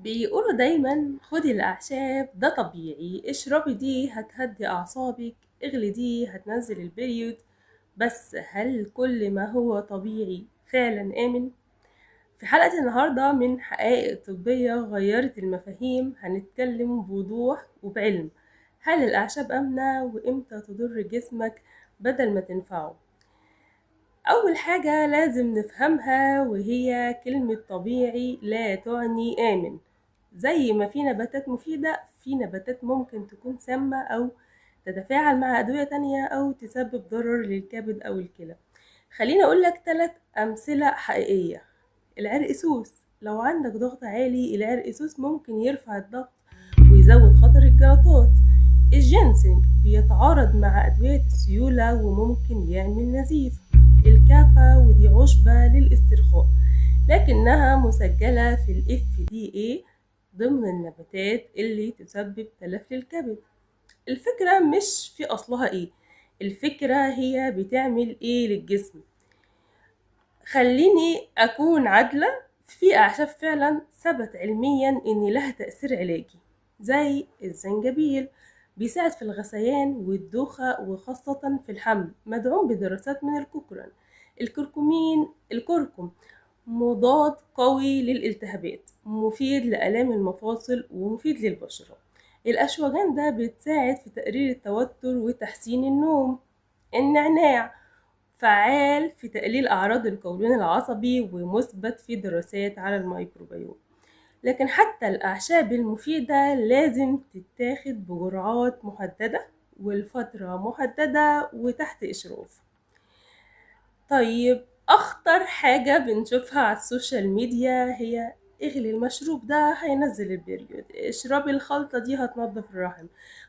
بيقولوا دايما خدي الأعشاب ده طبيعي، اشربي دي هتهدي أعصابك، اغلي دي هتنزل ال period. بس هل كل ما هو طبيعي فعلا آمن؟ في حلقة النهاردة من حقائق طبية غيرت المفاهيم هنتكلم بوضوح وبعلم، هل الأعشاب آمنة وإمتى تضر جسمك بدل ما تنفعه؟ أول حاجة لازم نفهمها وهي كلمة طبيعي لا تعني آمن. زي ما في نباتات مفيدة، في نباتات ممكن تكون سامة أو تتفاعل مع أدوية تانية أو تسبب ضرر للكبد أو الكلى. خليني أقولك 3 أمثلة حقيقية. العرق سوس، لو عندك ضغط عالي العرق سوس ممكن يرفع الضغط ويزود خطر الجلطات. الجينسنج بيتعارض مع أدوية السيولة وممكن يعمل نزيف. الكافة ودي عشبة للاسترخاء لكنها مسجلة في ال FDA ضمن النباتات اللي تسبب تلف للكبد. الفكرة مش في أصلها إيه، الفكرة هي بتعمل إيه للجسم. خليني أكون عادلة، في أعشاب فعلا ثبت علميا إن لها تأثير علاجي زي الزنجبيل، بيساعد في الغثيان والدوخة وخاصة في الحمل، مدعوم بدراسات من الكوكران. الكركم مضاد قوي للالتهابات، مفيد لآلام المفاصل ومفيد للبشرة. الأشواجندا بتساعد في تقليل التوتر وتحسين النوم. النعناع فعال في تقليل أعراض القولون العصبي ومثبت في دراسات على الميكروبيوم. لكن حتى الأعشاب المفيدة لازم تتاخد بجرعات محددة والفترة محددة وتحت إشراف. طيب أخطر حاجة بنشوفها على ال social media هي اغلي المشروب ده هينزل ال period، اشربي الخلطة دي هتنظف الرحم،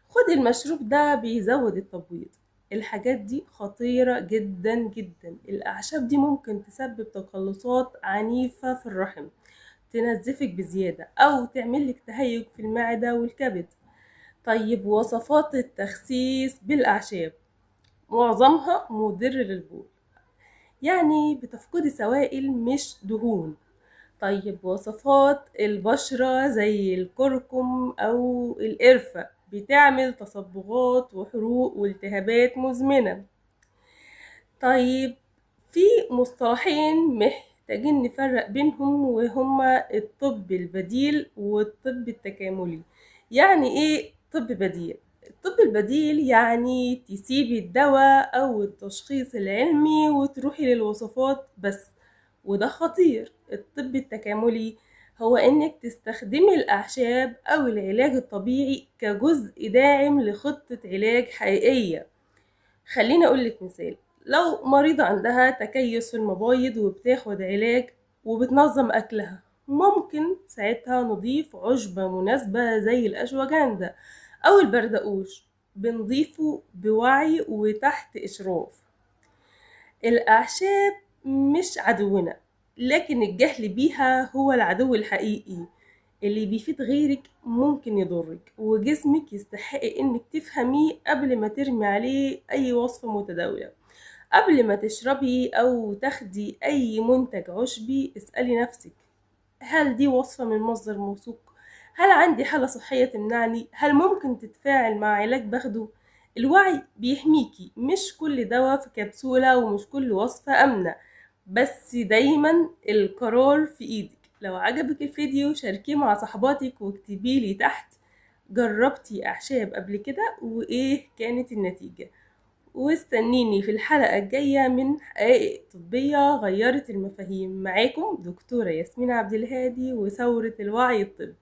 خدي المشروب ده بيزود التبويض. الحاجات دي خطيرة جدا جدا. الأعشاب دي ممكن تسبب تقلصات عنيفة في الرحم، تنزفك بزيادة أو تعملك تهيج في المعدة والكبد. طيب وصفات التخسيس بالأعشاب معظمها مضر للبول، يعني بتفقدي سوائل مش دهون. طيب وصفات البشرة زي الكركم أو القرفة بتعمل تصبغات وحروق والتهابات مزمنة. طيب في مصطلحين محتاجين نفرق بينهم وهما الطب البديل والطب التكاملي. يعني ايه طب بديل؟ الطب البديل يعني تسيبي الدواء او التشخيص العلمي وتروحي للوصفات بس، وده خطير. الطب التكاملي هو انك تستخدمي الاعشاب او العلاج الطبيعي كجزء داعم لخطة علاج حقيقية. خليني اقولك مثال، لو مريضة عندها تكيس في المبايض وبتاخد علاج وبتنظم أكلها، ممكن ساعتها نضيف عشبة مناسبة زي الأشواجندا أو البردقوش، بنضيفه بوعي وتحت إشراف. الأعشاب مش عدونا، لكن الجهل بيها هو العدو الحقيقي. اللي بيفيد غيرك ممكن يضرك، وجسمك يستحق إنك تفهميه قبل ما ترمي عليه أي وصفة متداولة. قبل ما تشربي أو تاخدي أي منتج عشبي اسألي نفسك، هل دي وصفة من مصدر موثوق؟ هل عندي حالة صحية تمنعني؟ هل ممكن تتفاعل مع علاج باخده؟ الوعي بيحميكي. مش كل دواء في كبسولة ومش كل وصفة آمنة، بس دايما القرار في ايدك. لو عجبك الفيديو شاركيه مع صحباتك واكتبيلي تحت جربتي أعشاب قبل كده وإيه كانت النتيجة. واستنيني في الحلقة الجاية من حقائق طبية غيرت المفاهيم. معاكم دكتورة ياسمين عبد الهادي وثورة الوعي الطبي.